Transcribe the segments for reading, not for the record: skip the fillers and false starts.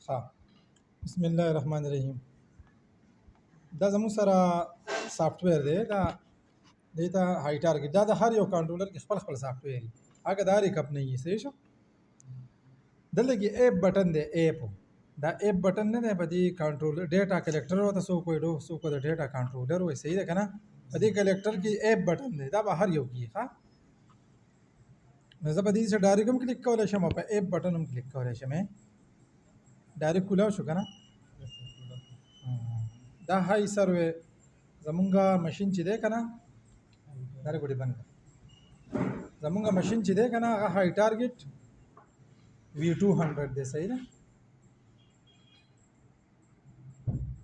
ها، بسم الله الرحمن الرحیم. دا زموږ سره سافټویر دی، دا دې ته های ټارګټ. دا د هر یو کنټرولر کې خپل خپل سافټویر وي، هغه د هرې کمپنۍ یې. صحیح شو. دلته کې app button دی. اپ دا app button نه دی، په دې کنټرول data collector ورته څوک وایي، څوک د data controller وایي. صحیح ده که نه؟ په دې collector کې app button دی، دا به هر یو کې. ښه، نو زه په دې سره direct هم کلیک کولی شم او په app button هم کلیک کولی شم. direct کولاو شو که نه؟ دا های سروې زمونږه ماشین چې دی که نه، دا ګوډې بند کړه. زمونږه ماشین چې دی که نه، هغه های ټارګټ وی 200 دی. صحیح ده؟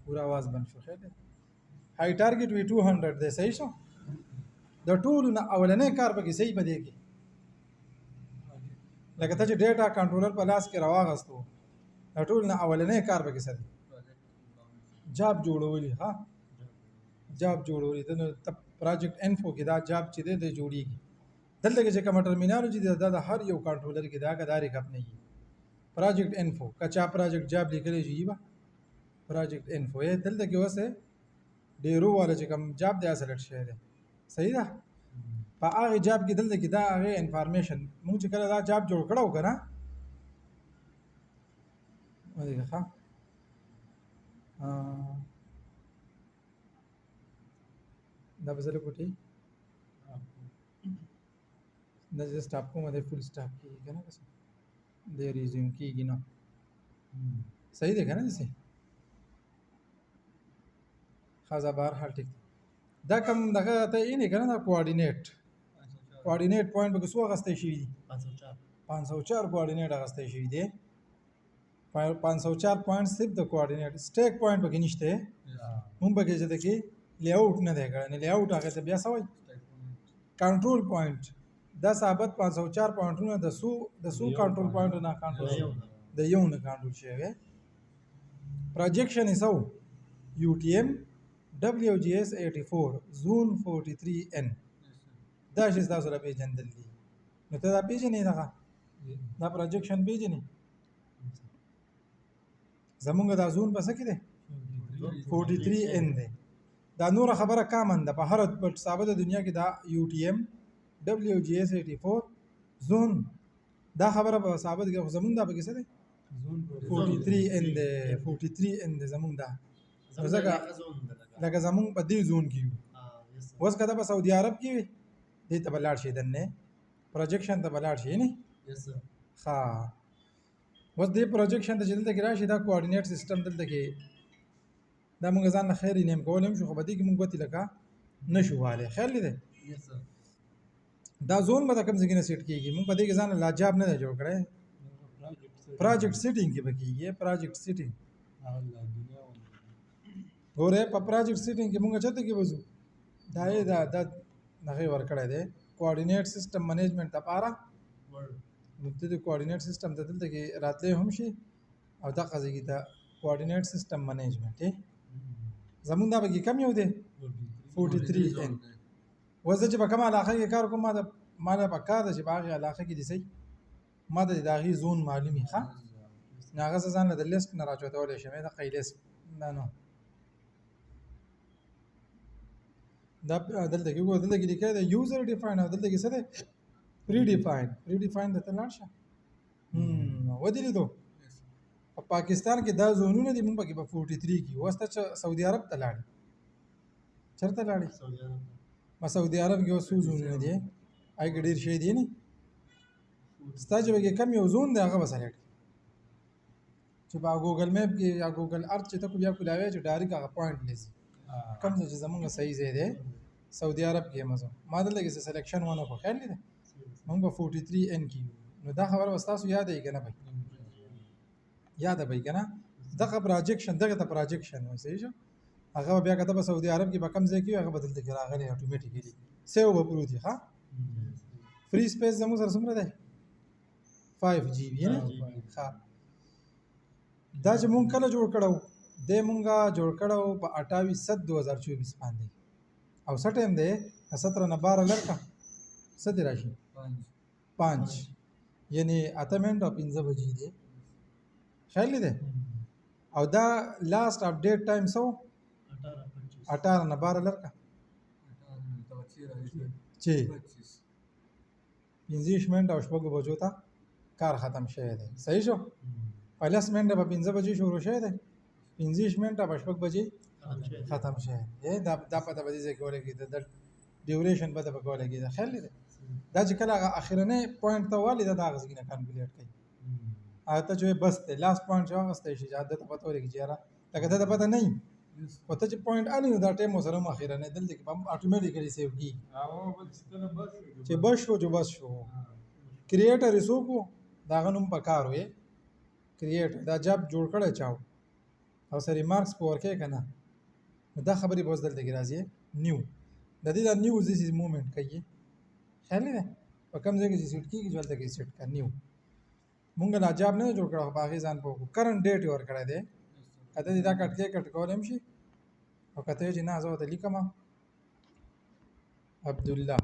پورا آواز بند شو. خیر دی، های ټارګټ وی 200 دی. صحیح شو. د ټولو نه اولنی کار پکې صحیح پدې کې، لکه ته چې data controller په لاس کې راواغستو، د ټولو نه اولنی کار پکې څه دی؟ job جوړولي. ها، job جوړولي. ته نو ته project info کې دا job چې دی، دی جوړیږي. دلته کې چې کومه terminology ده، دا د هر یو کنټرولر کې دا کدارې کمپنۍ project info که چا project job لیکلی شي با project info یې دلته کې وسه ډیرو والا چې کوم job دی select شوی دی. صحیح ده. په هغه job کې دلته کې دا هغه information موږ چې کله دا job جوړ کړو که نه، ودیږه. ښه، دا به زه لږ وټي دا زه stop کوم، دی full stop کېږي که نه؟ که څه دی resume کېږي نه. صحیح دی که نه داسې؟ ښه، بهرحال ټیک دی. دا کوم دغه ته یې نه که نه، دا coordinate point به څو اخیستی شوي دي؟ 504 coordinate اخیستی شوي دی. 504 point صرف د coordinate، stack point پکې نشته. مونږ پکې چې د کې layout نه دی کړی. نو layout هغه ته بیا څه وایي؟ control point. دا ثابت 504 پوینټونه د سو کنټرول point نه کنټرول، د یو نه کنټرول شوی. projection یې څه؟ UTM WGS 84 zone 43 N. دا شی تاسو را پیژندل دي. نو ته دا پیژنې؟ دغه دا projection پیژنې؟ زمونږ دا زون په څه کې دی؟ 43 N دی. دا نور خبره common ده په هر ثابت دنیا کې. دا UTM WGS 84 zone، دا خبره په ثابت کې. زمونږ دا پکې څه دی؟ 43 N دی. 43 N دی زمونږ دا، ځکه لکه زمونږ په دې زون کې یو. اوس که دا په سعودي عرب کې وي، دې ته به لاړ شي، دننه projection ته به لاړ شي نه؟ ښه، اوس دې projection ته چې دلته کې راشي، دا coordinate system دلته کې دا موږ ځان له خیر نیم کولی هم شو، خو په دې کې موږ ګوتې لکه نه شو والی. خیال دی؟ دا زون به د کوم ځای نه set کېږي؟ موږ په دې کې ځان لا job نه دی جوړ کړی. project setting کې به کېږي. project setting ګوره، په project setting کې موږ چېرته کې وځو؟ دا یې دا دغه ورکړی دی coordinate system management لپاره. نو د دې coordinate system ته دلته کې راتلی هم شي او دغه ځای کې دا coordinate system management زمونږ دا پکې کم یو دی، 43 N. اوس زه چې په کومه علاقه کې کار کوم، ما له پکار ده چې په هغې علاقه کې دې صحیح ما ته د هغې زون معلومي. ښه، نو هغه زه ځان له د لیست نه راچوتولی شم. دغه لیست دا، نو دا دلته کې وګوره، دلته کې لیکلی دی user define او دلته کې څه دی؟ predefine. predefine ته لاړ شه. ودې لیدو؟ په پاکستان کې دا زونونه دي، مونږ پکې په 43 کې. اوس ته چې سعودي عرب ته لاړې، چېرته لاړې؟ په سعودي عرب کې اوس څو زونونه دي؟ هغې کې ډېر شی دی نه. ستا چې پکې کم یو زون دی، هغه به select چې په Google Map کې یا Google Earth چې ته کو بیا کولاوي چې direct هغه point لسی کوم ځای چې زمونږ صحیح ځای دی. سعودي عرب کې مزه ما دلته کې selection ونه کو. خیال دی، مونږ په 43 N کې یو. نو دا خبره به ستاسو یاد وي که نه؟ به یاد به وي که نه؟ دغه projection، دغه ته projection وایي. صحیح شو. هغه بیا که ته په سعودي عرب کې په کوم ځای کې وي، هغه به دلته کې راغلی automatically save به پروت وي. ښه، free space زموږ سره څومره دی؟ 5 GB نه؟ ښه، دا چې مونږ کله جوړ کړو دی، مونږه جوړ کړو په 28/7/2024 باندې. او څه ټایم دی؟ 17 نه 12 لرکه څه دی راشي؟ 5، یعنی 8 منټ او 5 بجې دی. خیال دی؟ او دا last update time څه و؟ 18 نه 12 لرکه چې 25 منټه او 6 بجو ته کار ختم شوی دی. صحیح شو؟ په 10 منټه په 5 بجې شروع شوی دی، 25 منټه په 6 بجې ختم شوی دی. دا پته په دې ځای کې ولګېده، د duration پته پکې ولګېده. خیال دی دا چې کله هغه اخرنی point ته والي دا د هغه ځای نه calculate کوي. هغه ته چې بس دی last point چې واخیستی شي، چې ده ته پته ولګي چې یاره لکه ده ته پته نه وي، خو ته چې point الي نو دا ټایم ورسره هم اخرنی دلته کې automatically save کېږي. چې بس شو، چې بس شو. creator یې څوک و؟ د هغه نوم په کار وي. creator دا job جوړ کړی چا و او سره remarks په ورکوې که نه، نو دا خبرې به اوس دلته کې راځي. new د دې دا new this is movement کوي. خیال دی په کوم ځای کې چې سیټ کېږي چې هلته کې سیټ کړه. new مونږ لا job نه جوړ کړی، خو په هغې ځان پوه کړو. current date یې ورکړی دی، که ته دې دا کټ کې کټ کولی هم شي، او که ته یې چې نه زه ورته لیکم عبدالله.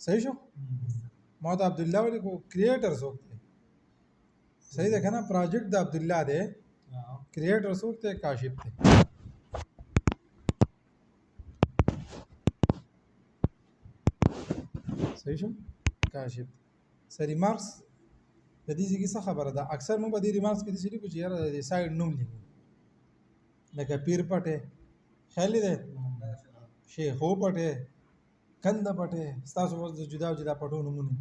صحیح شو؟ ما ته عبدالله ولیکو. creator څوک دی؟ صحیح ده که نه؟ project د عبدالله دی، creator څوک دی؟ کاشف دی. صحیح شو؟ کاشف. څه remarks د دې ځای کې څه خبره ده؟ اکثر موږ په دې remarks کې داسې لیکو چې یاره د دې site نوم لیکو، لکه پیر پټی، خیال دی، شیخو پټی، کنده پټی، ستاسو اوس د جدا جدا پټو نومونه،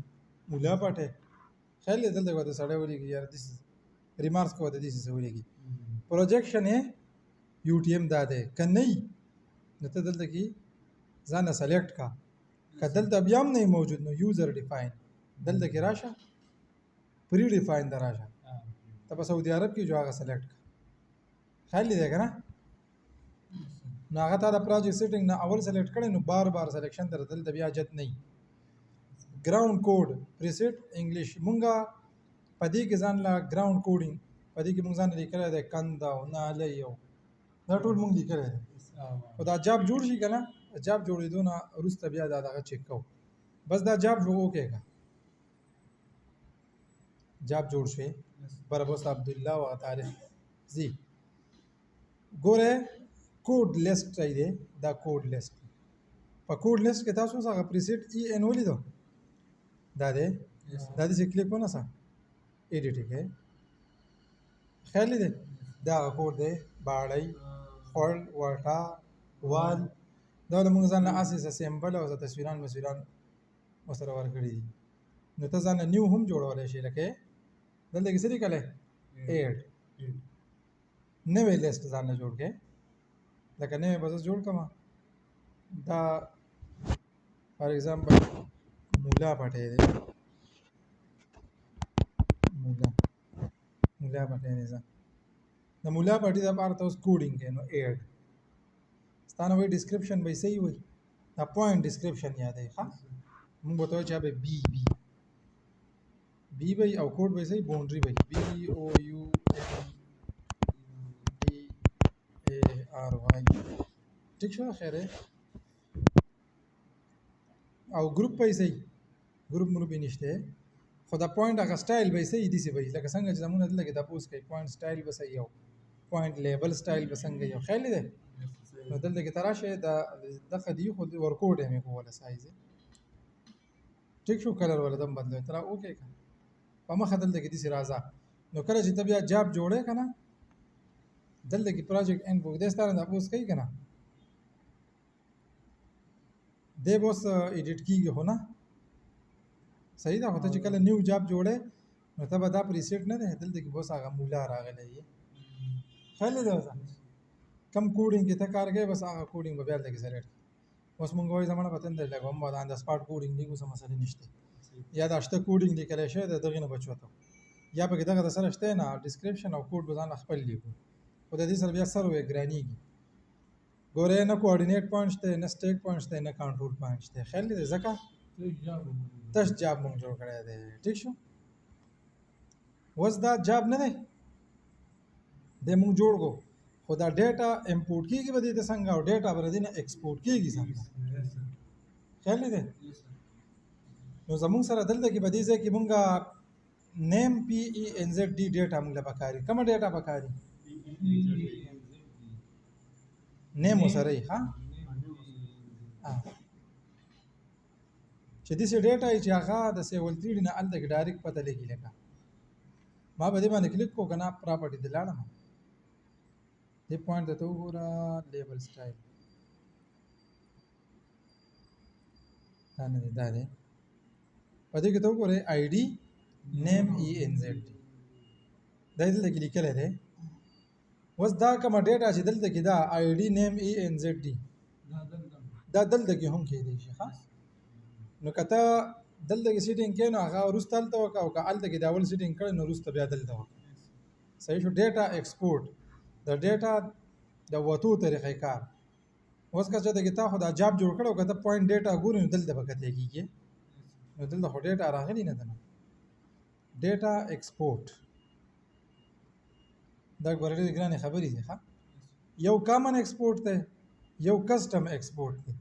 مولا پټی، خیال دی. دلته ورته سړی ولیکي یاره داسې remarks کې ورته داسې څه ولیکي. projection یې UTM دا دی، که نه وي نو ته دلته کې ځان نه select کړه، که دلته بیا هم نه وي موجود نو user define دلته کې راشه، predefine ته راشه، ته په سعودي عرب کې جو هغه select کړه. خیال دی که نه؟ نو هغه تا د project setting نه اول select کړی، نو بار بار selection ته دلته بیا حاجت نه وي. ground code preset English، مونږه په دې کې ځان له ground coding په دې کې مونږ ځان لیکلی دی، کنده او نالی او دا ټول مونږ لیکلی دی. خو دا job جوړ شي که نه، job جوړېدو نه وروسته بیا دا دغه چک کوو. بس دا job جوړ okay که job جوړ شي بره اوس عبدالله او هغه تاریخ ځي. ګوره code list دی، دا code list په code list کې تاسو هغه preset EN ولیدو، دا دی، دا دې چې کلیک ونه سه edit یې کړئ. خیال دی دا هغه کوډ دی، باړی، خوړ، وټا، وال، دا له موږ ځان له هسې څه symbol او څه تصویران مصویران ورسره ورکړي دي. نو ته ځان له new هم جوړولی شې، لکه دلته کې څه لیکلی add، نوی لیست ځان له جوړ کړې. لکه نوی به زه جوړ کړم، دا for example مولا پټی دی، مولا مولا پټی دی. زه د مولا پټي دپاره ته اوس coding کوې، نو add ستا نه وایي description به یې صحیح وایي، دا point description یادوي. ښه موږ ورته وایو چې به B B B به او کوډ به یې صحیح boundary به B O U N D A R Y. ټیک شو؟ خیر دی. او group به یې صحیح، group مروپ یې نشته، خو دا point هغه سټایل به یې صحیح داسې به وي لکه څنګه چې زموږ دلته کې تپوس کوي، point style به صحیح او point label style به څنګه یو. خیال دی؟ نو دلته کې ته راشه، دا دغه دی خو ورکوټ یې مې کوله size. ټیک شو؟ color ولا دم بدلوي، ته را okay که په مخه دلته کې داسې راځه. نو کله چې ته بیا job جوړې که نه، دلته کې project info دی ستا نه تپوس کوي که نه، دی به اوس edit کېږي خو نه. صحیح ده؟ خو ته چې کله new job جوړې نو ته به دا preset نه دی، دلته کې به اوس هغه مولا راغلی یې. خیال دی اوس کوم coding کې ته کار کوې، بس هغه coding به بیا دلته کې select کړې. اوس مونږ وایو زموږ په تندر لګوم به دا on the spot coding لیکو، څه مسلې نشته. یا دا شته coding لیکلی شوی دی، دغې نه به چوته، یا پکې دغه د سره شته نه description او کوډ به ځان خپل لیکو، خو د دې سره بیا سر وې ګرانېږي. ګوره نه coordinate point شته، نه stake point شته، نه control point شته. خیال دی؟ ځکه تش job مونږ جوړ کړی دی. ټیک شو؟ اوس دا job نه دی، دی مونږ جوړ کړو، خو دا data import کېږي به دې ته څنګه، او data به د دې نه export کېږي څنګه. خیال دی؟ نو زمونږ سره دلته کې په دې ځای کې مونږه نیم پی ای ان زیډ ډي ډیټا مونږ له پکاري. کومه ډیټا پکاري؟ نیم سره یې ها چې داسې ډیټا یې چې هغه د سیول 3D نه هلته کې ډایرکټ پته لګي. لکه ما په دې باندې کلیک کو که نه پراپرټي ته لاړم، دې پوینټ ته وګوره، لیبل سټایل دا نه دی دا دی. په دې کې ته وګورې آی ډي نیم ای ان زیډ ډي دا دلته کې لیکلی دی. اوس دا کومه ډیټا چې دلته کې دا آی ډي نیم ای ان زیډ ډي دا دلته کې هم کېدای شي. ښه نو که ته دلته کې سیټینګ کې نو هغه وروسته هلته وکړه، او که هلته کې د اول سیټینګ کړی نو وروسته بیا دلته وکړه. صحیح شو. ډیټا ایکسپورټ د ډیټا د وتو طریقې کار. اوس که چېرته کې تا خو دا جاب جوړ کړی او که ته پوینټ ډیټا ګورې نو دلته به کتلی کېږي، نو دلته خو ډیټا راغلی نه ده. نو ډیټا ایکسپورټ دا ګوره ډېرې ګرانې خبرې دي. ښه یو کامن ایکسپورټ دی، یو کسټم ایکسپورټ دی.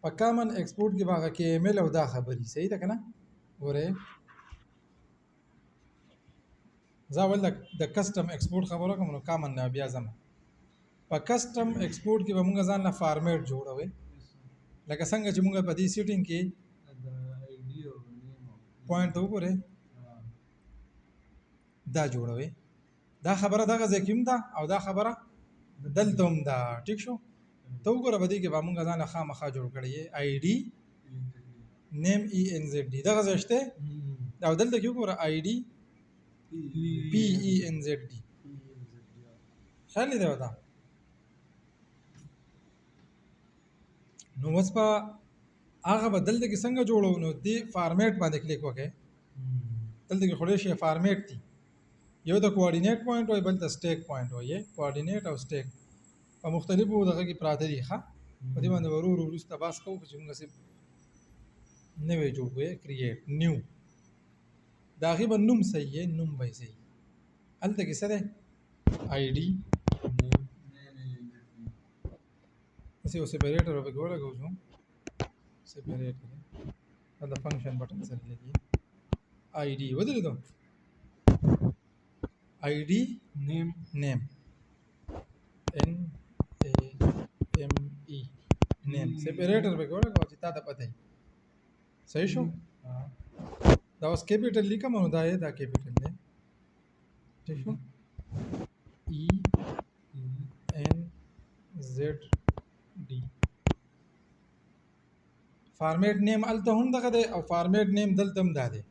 په کامن ایکسپورټ کې به هغه کې ایم ایل او دا خبرې صحیح ده که نه؟ ګورې زه اول د کسټم ایکسپورټ خبره کوم نو کامن نه بیا ځم. په کسټم ایکسپورټ کې به مونږ ځان له فارمیټ جوړوي، لکه څنګه چې مونږ په دې سیټینګ کې پوینټ ته وګورئ دا جوړوي. دا خبره دغه ځای کې هم ده او دا خبره دلته هم ده. ټیک شو. ته وګوره په دې کې به مونږ ځان له خامخا جوړ کړی آی ډي نیم ای ان زیډ ډي دغه ځای شته، او دلته کې وګوره آی ډي پی ای ان زیډ ډي. خیال دی وتا. نو اوس په هغه به دلته کې څنګه جوړو؟ نو دې فارمیټ باندې کلیک وکړئ. دلته کې خو ډېر شی فارمیټ دي، یو د کوارډینیټ پوینټ وایي، بل د سټیک پوینټ وایي. کوارډینیټ او سټیک په مختلفو دغه کې پراته دي. ښه په دې باندې ورو ورو وروسته بحث کوو چې موږ څه نوی جوړ کړو. کریټ نیو د هغې به نوم صحیح یې، نوم به یې صحیح. هلته کې څه دی؟ آی ډي داسې یو سپریټر به پکې ولګوو. سپریټر دا د فنکشن بټن سره لګي. آی ډي ودرېدو، آی ډي نیم نیم ان ای ایم ای نیم سپریټر به ولګوه چې تا ته پته وي. صحیح شو. دا اوس کیپیټل لیکم نو دا یې دا کیپیټل دی. ټیک شو. ای ان زیډ ډي فارمیټ نیم هلته هم دغه دی او فارمیټ نیم دلته هم دا دی،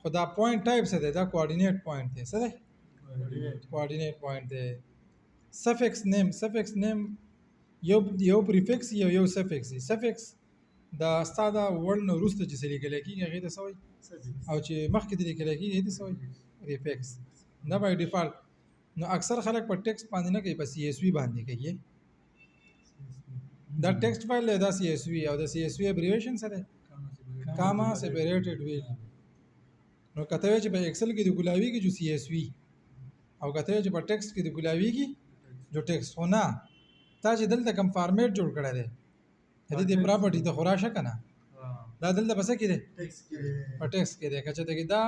خو دا پوینټ ټایپ څه دی؟ دا کوارډینیټ پوینټ دی. څه دی؟ کوارډینیټ پوینټ دی. سفکس نیم، سفکس نیم یو پریفکس یو یو سفکس دی. سفکس د ستا د ورډ نه وروسته چې څه لیکل کېږي هغې ته څه وایي، او چې مخکې ترې لیکل کېږي هغې ته څه وایي؟ ریفکس. دا بای ډیفالټ. نو اکثر خلک په ټیکسټ باندې نه کوي، په سی اس وي باندې کوي. دا ټیکسټ فایل دی، دا سی اس وي، او د سی اس وي ابریویشن څه دی؟ کاما سپریټډ ویلیو. نو که ته وایې چې په ایکسل کې د ګلاویږي جو سی اس وي، او که ته وایې چې په ټیکسټ کې د ګلاویږي جو ټیکسټ، خو نه تا چې دلته کوم فارمیټ جوړ کړی دی د دې پراپرټي ته خو راشه که نه، دا دلته په څه کې دی؟ په ټیکسټ کې دی. که چېرته کې دا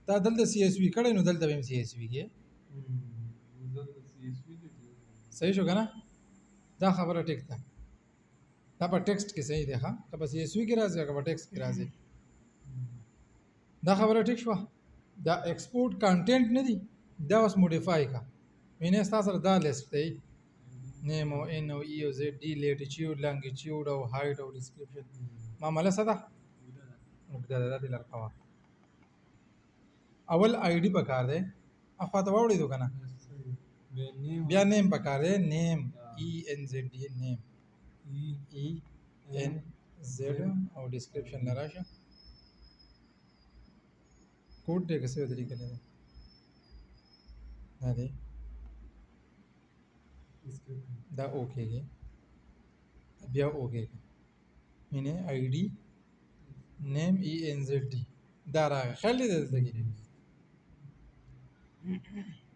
تا دلته سی اس وي کړی نو دلته به هم سی اس وي کې. صحیح شو که نه؟ دا خبره ټیک ده. دا په ټیکسټ کې صحیح دی. ښه که په سی اس وي کې راځي او که په ټیکسټ کې راځي، دا خبره ټیک شوه. دا ایکسپورټ کانټینټ نه دی، دا اوس موډیفای کا. وینې ستا سره دا لیست دی، نیم او ان او ای او زیډ ډي لیټیچیوډ لانګیچیوډ او هایټ او ډیسکرپشن. معامله څه ده؟ اوږده ده، دا دې لر کوه. اول آی ډي پکار دی، اخوا ته واوړېدو که نه؟ بیا نیم پکار دی، نیم ای ان زیډ ډي، نیم ای ان زیډ او ډیسکرپشن له راشه. کوډ دی که څه ورته لیکلی دی؟ دا دی، دا اوکې دی، بیا اوکې دی. یعنې آی ډي نیم ای ان زیډ ډي دا راغی. خیال دی دلته کې.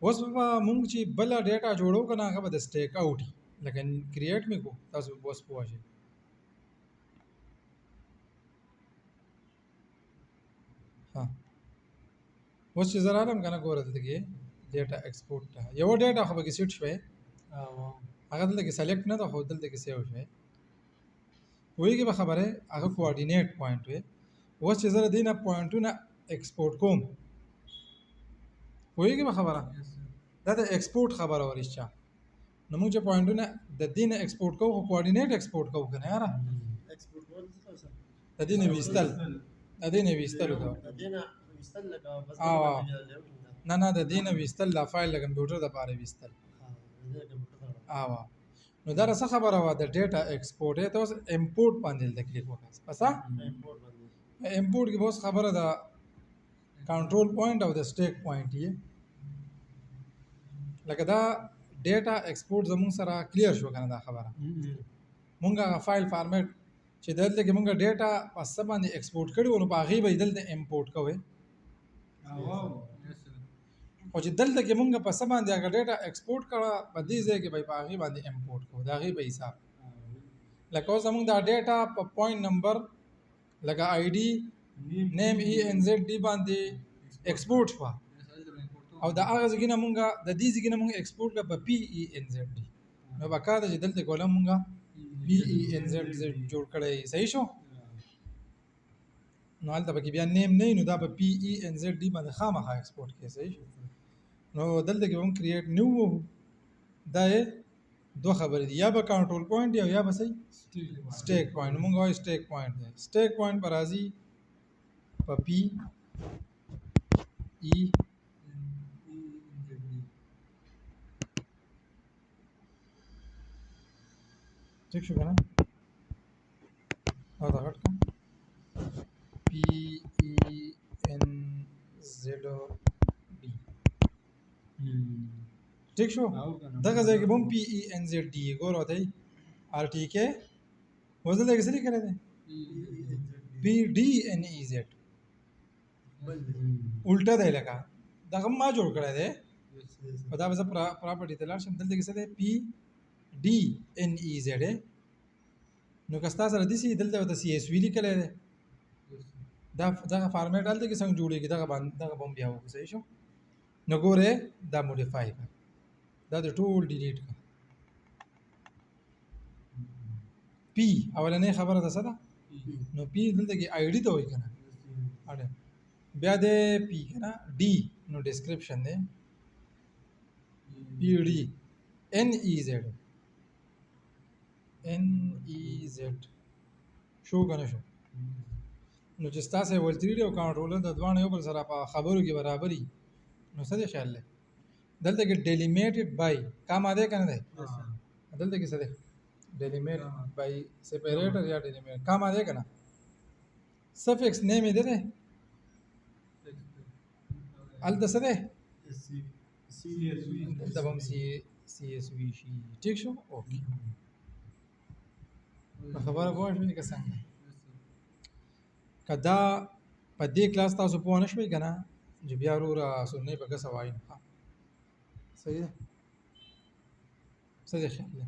اوس به مونږ چې بله ډیټا جوړو که نه، هغه به د سټیک اوټ وي. لکه کریټ مې کو، تاسو به اوس پوه شئ. اوس چې زه رالم که نه، ګوره دلته کې ډیټا ایکسپورټ ته یوه ډیټا خو پکې سیټ شوې، هغه دلته کې سلیکټ نه ده، خو دلته کې سیو شوې. پوهېږې به خبره؟ هغه کوارډینیټ پوینټ وي. اوس چې زه له دې نه پوینټونه ایکسپورټ کوم، پوهېږې به خبره؟ دا د ایکسپورټ خبره ورشته. نو موږ چې پوینټونه د دې نه ایکسپورټ کوو، خو کوارډینیټ ایکسپورټ کوو که نه یاره؟ د دې نه ویستل، د دې نه ویستلو ته نه نه، د دې نه ویستل، دا فایل د کمپیوټر دپاره ویستل. نو دا څه خبره وه د ډیټا ایکسپورټ؟ ته اوس امپورټ باندې دلته کلیک وکړه. پسه امپورټ کې به اوس خبره د کنټرول پوینټ او د سټیک پوینټ یې. لکه دا ډیټا ایکسپورټ زمونږ سره کلیر شو که نه دا خبره؟ مونږ هغه فایل فارمیټ چې دلته کې مونږ ډیټا په څه باندې ایکسپورټ کړي وو، نو په هغې به یې دلته امپورټ کوئ. خو چې دلته کې مونږ په څه باندې هغه ډیټا ایکسپورټ کړه، په دې ځای کې به یې په هغې باندې امپورټ کوو، د هغې په حساب. لکه اوس زمونږ دا ډیټا په پوینټ نمبر لکه آی ډي نیم ای ان زیډ ډي باندې ایکسپورټ شوه، او د هغه ځای نه مونږ د دې ځای نه مونږ ایکسپورټ کړه په پی ای ان زیډ ډي. نو پکار ده چې دلته کوله مونږ پی ای ان زیډ زیډ جوړ کړی. صحیح شو؟ نو هلته پکې بیا نیم نه، نو دا په پی ای ان زیډ ډي باندې خامخا ایکسپورټ کړي. صحیح شو؟ نو دلته کې هم کریټ نیو وهو. دا یې دوه خبرې دي، یا به کنټرول پوینټ دی او یا به صحیح سټیک پوینټ. مونږ وایو سټیک پوینټ دی. سټیک پوینټ به راځي په پی ای ټیک شو که نه؟ دا دا غټ کړم، پی ای ان زیډ ډي. ټیک شو؟ دغه ځای کې به هم پی ای ان زیډ ډي ګوره ورته ار ټي کې اوس دلته کې څه لیکلی دی؟ پی ډي ان ای زیډ، الټه دی. لکه دغه ما جوړ کړی دی، خو دا به زه پراپرټي ته لاړ شم. دلته کې څه دی؟ پی ډي ان ای زیډ. نو که ستا سره داسې دلته ورته سی اس وي لیکلی دی، دا دغه فارمیټ هلته کې څنګه جوړېږي، دغه باندې دغه به هم بیا وکړو. صحیح شو؟ نو ګوره دا موډیفای کړه، دا د ټول ډیلیټ کړه. پی اولنۍ خبره ده څه ده؟ نو پی دلته کې آی ډي ته وایي که نه؟ بیا دی پی که نه ډي، نو ډسکرپشن دی پی ډي ان ای زیډ، ان ای زیډ. شو که نه شو؟ نو چې ستاسو ول 3 ډي او کنټرولر د دواړو یو بل سره په خبرو کې برابري، نو څه دی خیال دی؟ دلته کې ډیلیمیټډ بای کاما دی که نه دی؟ دلته کې څه دی؟ ډیلیمیټ بای سپریټر یا ډیلیمیټ کاما دی که نه؟ سفکس نیم یې دی دی، هلته څه دی؟ دلته به هم سی اس وي شي. ټیک شو؟ اوکې، په خبره پوه شوې که څنګه؟ که دا په دې کلاس تاسو پوه نه شوئ که نه، چې بیا وروره سنې په کسه وایي. نو صحیح ده؟ څه دې خیال دی؟